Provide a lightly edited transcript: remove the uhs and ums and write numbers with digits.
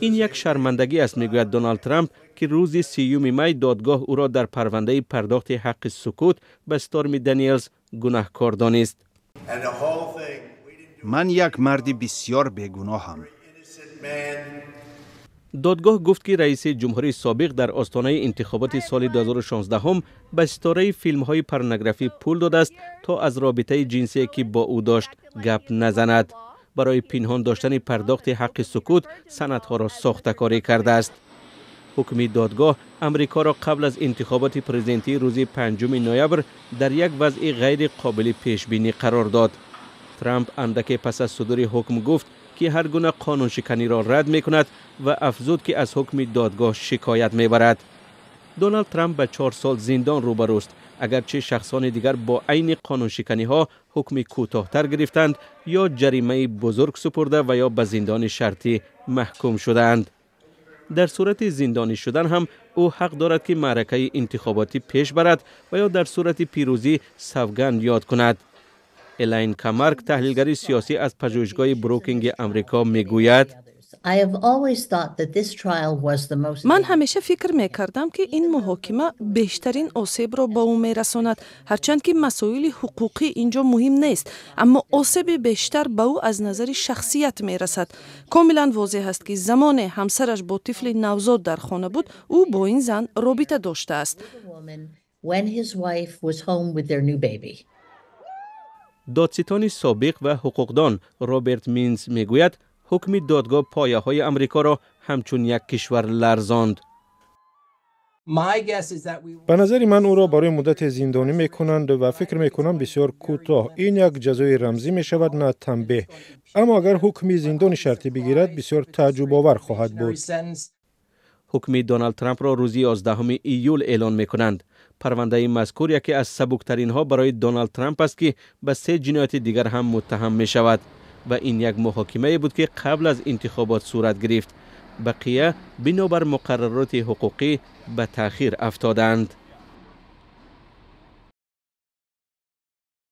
Ин як шармандагӣ аст, мегӯяд Доналд Трамп, ки рӯзи 30 май додгоҳ ӯро дар парвандаи пардохти ҳаққи сукут ба Сторми Даниелс гунаҳкор донист. Ман як марди бисёр бегуноҳам. Додгоҳ гуфт, ки раиси ҷумҳури собиқ дар остонаи интихоботи соли 2016 ба ситораи филмҳои порнографӣ пул додааст, то аз робитаи ҷинсие, ки бо ӯ дошт, гап назанад. Барои пинҳон доштани пардохти ҳаққи сукут санадҳоро сохтакорӣ кардааст. Ҳукми додгоҳ Амрикоро қабл аз интихоботи президентии рӯзи 5 ноябр дар як вазъи ғайри қобили пешбинӣ қарор дод. Трамп андаке пас аз судури ҳукм гуфт, ки ҳар гуна қонуншиканиро рад мекунад ва афзуд, ки аз ҳукми додгоҳ шикоят мебарад. Доналд Трамп ба 4 сол зиндон рӯбарӯст, агарчи шахсони дигар бо айни қонуншиканиҳо ҳукми кӯтоҳтар гирифтанд ё ҷаримаи бузург супурда ва ё ба зиндони шартӣ маҳкум шудаанд. Дар сурати зиндонӣ шудан ҳам ӯ ҳақ дорад, ки маъракаи интихоботӣ пеш барад ва ё дар сурати пирӯзӣ савганд ёд кунад. Элайн Камарк, таҳлилгари сиёсӣ аз пажӯҳишгоҳи Брукинги Амрико, мегӯяд: Ман ҳамеша фикр мекардам, ки ин муҳокима бештарин осебро ба ӯ мерасонад. Ҳарчанд ки масоили ҳуқуқӣ ин ҷо муҳим нест, аммо осеби бештар ба ӯ аз назари шахсият мерасад. Комилан возеҳ аст, ки замоне ҳамсараш бо тифли навзод дар хона буд, ӯ бо ин зан робита доштааст. When his wife was home with their new baby. Додситони собиқ ва ҳуқуқдон Роберт Минс мегӯяд, ҳукми додгоҳ пояҳои Амрикоро ҳамчун як кишвар ларзонд. Ба назари ман, ӯро барои муддате зиндонӣ мекунанд ва фикр мекунам, бисёр кӯтоҳ. Ин як ҷазои рамзӣ мешавад, на танбеҳ. Аммо агар ҳукми зиндони шартӣ бигирад, бисёр тааҷҷубовар хоҳад буд. Ҳукми Доналд Трампро рӯзи 11 июл эълон мекунанд. Парвандаи мазкур яке аз сабуктаринҳо барои Доналд Трамп аст, ки ба се ҷинояти дигар ҳам муттаҳам мешавад ва ин як муҳокимае буд, ки қабл аз интихобот сурат гирифт. Бақия бинобар муқаррароти ҳуқуқӣ ба таъхир афтоданд.